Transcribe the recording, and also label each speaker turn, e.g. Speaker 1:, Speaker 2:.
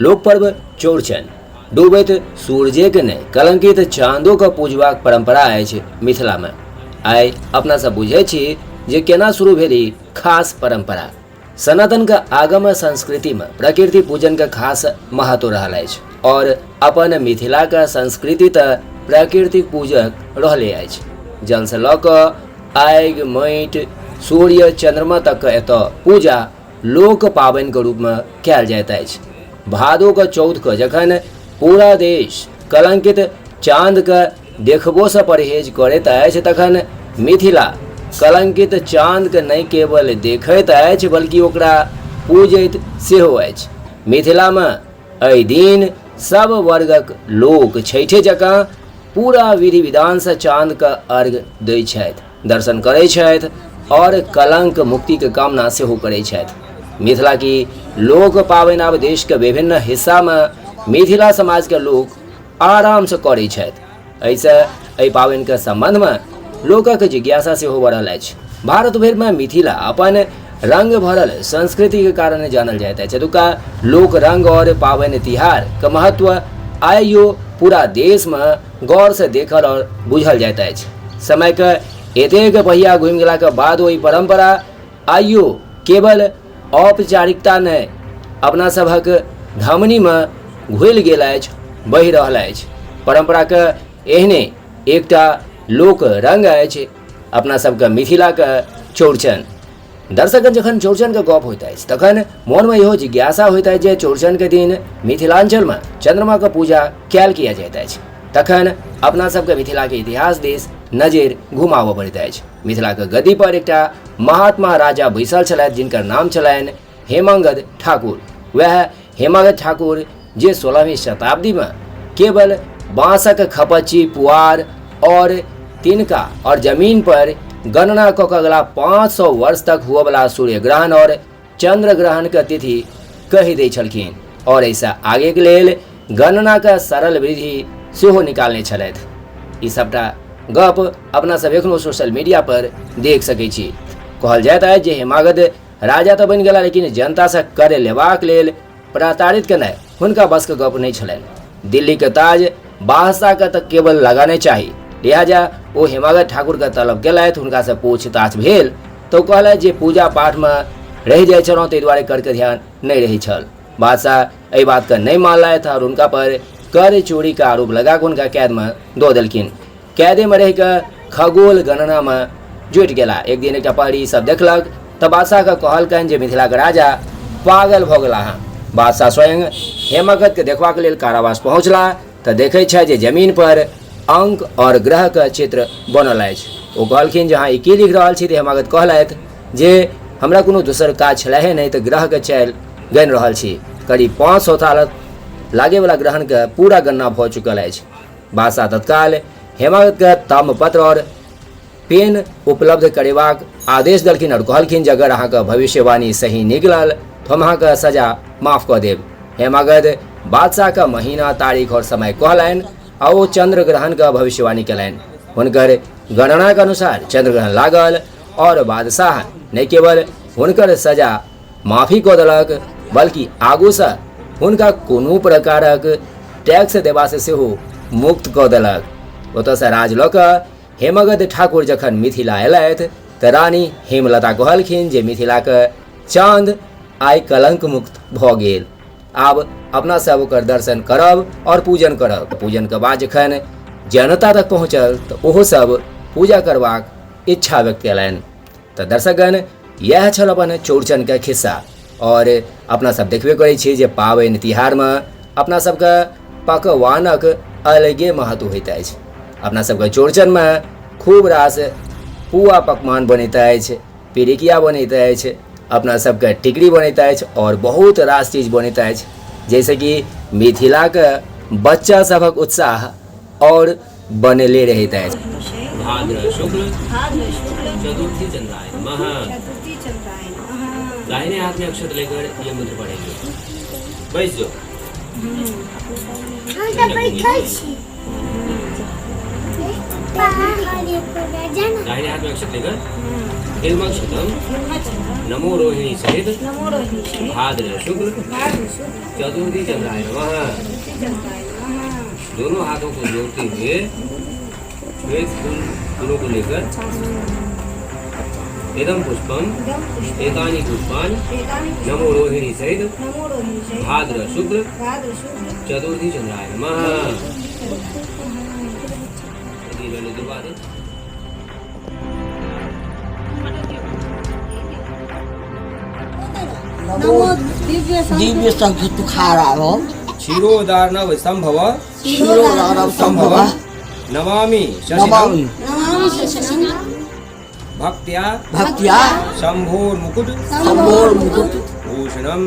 Speaker 1: लोक पर्व चौड़चन डूबैत सूरजेके नहि कलंकित चाँदोके पूजबाक परम्परा अछि मिथिलामे। आइ अपना सब बुझै छी जे केना शुरू भेल ई खास परम्परा। सनातनके आगम संस्कृतिमे प्रकृति पूजनके खास महत्व रहल अछि और अपन मिथिलाके संस्कृति तऽ प्राकृतिक पूजक रहले अछि। जलसँ लऽ कऽ आगि माटि सूर्य चन्द्रमा तकके एतऽ पूजा लोक पाबनिके रूपमे कयल जाइत अछि। भादोके चौथके जखन पूरा देश कलंकित चाँदके देखबोसँ परहेज करैत अछि तखन मिथिला कलंकित चाँदके नहि केवल देखैत अछि बल्कि ओकरा पूजैत सेहो अछि। मिथिलामे एहि दिन सब वर्गक लोक छठि जकाँ पूरा विधि विधानसँ चाँदके अर्घ दै छथि, दर्शन करै छथि आओर कलंक मुक्तिके कामना सेहो करै छथि। मिथिला की लोक पाबनि आब देशके विभिन्न हिस्सामे मिथिला समाजके लोक आरामसँ करै छथि। एहिसँ एहि पाबनिके सम्बन्धमे लोकक जिज्ञासा सेहो बढ़ल अछि। भारत भरिमे मिथिला अपन रंग भरल संस्कृतिके कारण जानल जाइत अछि। एतुका लोक रंग आओर पाबनि तिहारके महत्व आइयो पूरा देशमे गौरसँ देखल आओर बुझल जाइत अछि। समयके एतेक पहिया घुमि गेलाके बादो ई परम्परा आइयो केवल औपचारिकता नहि अपना सभक धमनीमे घुलि गेल अछि, बहि रहल अछि। परम्पराके एहने एकटा लोक रंग अछि अपना सबके मिथिलाके चौड़चन। दर्शकगण जखन चौड़चनके गप होइत अछि तखन मोनमे इहो जिज्ञासा होइत अछि जे चौड़चनके दिन मिथिलाञ्चलमे चन्द्रमाके पूजा कयल किया जाइत अछि। तखन अपना सबके मिथिलाके इतिहास दिस नजरि घुमाबऽ पड़ैत अछि। मिथिलाके गद्दी पर एकटा महात्मा राजा बैसल छलथि जिनकर नाम छलनि हेमांगद ठाकुर। वएह हेमांगद ठाकुर जे 16वीं शताब्दीमे केवल बाँसक खपच्ची पुआर और तिनका और जमीन पर गणना कऽ कऽ अगला 500 वर्ष तक हुअवला सूर्य ग्रहण और चंद्र ग्रहण के तिथि कहि दै छलखिन और एहिसँ आगेके लेल गणनाके सरल विधि सेहो निकालने छलथि। ई सबटा गप अपना सब एखनो सोशल मीडिया पर देख सकै छी। कहल जाइत अछि जे हेमागध राजा तऽ बनि गेला लेकिन जनतासँ कर लेबाक लेल प्रताड़ित केनाइ हुनका बसके गप नहि छलनि। दिल्लीके ताज बादशाहके तऽ केवल लगाने चाही, लिहाजा ओ हेमागध ठाकुरके तलब केलथि। हुनकासँ पूछताछ भेल तऽ ओ कहलथि जे पूजा पाठमे रहि जाइ छलहुँ ताहि दुआरे करके ध्यान नहि रहै छल। बादशाह एहि बातके नहि मानलथि आओर हुनका पर कर चोरीके आरोप लगा कऽ हुनका कैदमे दऽ देलखिन। कैदेमे रहि कऽ खगोल गणनामे जुटि गेला। एक दिन एकटा पहरी सब देखलक तऽ बादशाहके कहलकनि जे मिथिलाके राजा पागल भऽ गेला हँ। बादशाह स्वयं हेमगतके देखबाक लेल कारावास पहुँचला तऽ देखै छथि जे जमीन पर अंक और ग्रहके चित्र बनल अछि। ओ कहलखिन जे अहाँ ई की लिख रहल छी? तऽ हेमागत कहलथि जे हमरा कोनो दोसर काज छलहे नहि तऽ ग्रहके चालि गनि रहल छी। करीब 500 साल लागैवला ग्रहणके पूरा गणना भऽ चुकल अछि। बादशाह तत्काल हेमागतके ताम्रपत्र और पेन उपलब्ध करेबाक आदेश देलखिन और कहलखिन जे अगर अहाँके भविष्यवाणी सही निकलल तऽ हम अहाँके सजा माफ कऽ देब। हेमागध बादशाहके महीना, तारीख और समय कहलनि आ ओ चंद्र ग्रहणके भविष्यवाणी केलनि। हुनकर गणनाके अनुसार चंद्र ग्रहण लागल और बादशाह नहि केवल हुनकर सजा माफी कऽ देलक बल्कि आगूसँ हुनका कोनो प्रकारक टैक्स देबासँ सेहो मुक्त कऽ देलक। ओतऽसँ राज लऽ कऽ हेमगद ठाकुर जखन मिथिला अयलथि तऽ रानी हेमलता कहलखिन जे मिथिलाके चाँद आइ कलंक मुक्त भऽ गेल, आब अपना सब ओकर दर्शन करब और पूजन करब। पूजनके बाद जखन जनता तक पहुँचल तऽ ओहो सब पूजा करबाक इच्छा व्यक्त कयलनि। तऽ दर्शकगण इएह छल अपन चौड़चनके खिस्सा। और अपना सब देखबे करै छी जे पाबनि तिहारमे अपना सबके पकवानक अलगे महत्व होइत अछि। अपना सबके चौड़चनमे खूब रास पुआ पकवान बनैत अछि, पिरिकिया बनैत अछि, अपना सबके टिकरी बनैत अछि और बहुत रास चीज बनैत अछि, जाहिसँ कि मिथिलाके बच्चा सभक उत्साह और बनले रहैत अछि। भाद्र शुक्ल चतुर्थी चंद्राय नमः।
Speaker 2: चतुर्थी चंद्राय नमः।
Speaker 1: दाहिने हाथ में अक्षत लेकर ये मंत्र पढ़ेंगे। बैस जाओ।
Speaker 3: हम तऽ बैठल छी।
Speaker 1: दाहिने हाथ में अक्षत लेकर। हिमक्षतम नमो रोहिणी सहित
Speaker 2: नमो रोहिणी सहित
Speaker 1: भाद्र शुक्ल
Speaker 2: भाद्र शुक्ल
Speaker 1: चतुर्थी चंद्राय नमः।
Speaker 2: चतुर्थी चंद्राय नमः।
Speaker 1: दोनों हाथों को जोड़ते हुए श्वेत फूल फूलों को लेकर इदम पुष्पम
Speaker 2: इदं पुष्पम्
Speaker 1: एतानि पुष्पाणि
Speaker 2: एतानि पुष्पाणि
Speaker 1: नमो रोहिणी सहित
Speaker 2: नमो रोहिणी सहित
Speaker 1: भाद्र शुक्ल
Speaker 2: भाद्र शुक्ल
Speaker 1: चतुर्थी चंद्राय नमः।
Speaker 2: चतुर्थी चंद्राय नमः।
Speaker 3: नमो दिव्य शंख तुखाराम
Speaker 1: क्षीरोदार्णव संभव
Speaker 3: क्षीरोदानव संभव
Speaker 1: नमामि शशिनम
Speaker 3: नमामि
Speaker 2: नमामि शशिनं
Speaker 1: भक्त्या
Speaker 3: भक्त्या
Speaker 1: शंभोर्मुकुट
Speaker 3: शंभोर्मुकुट
Speaker 1: भूषणम।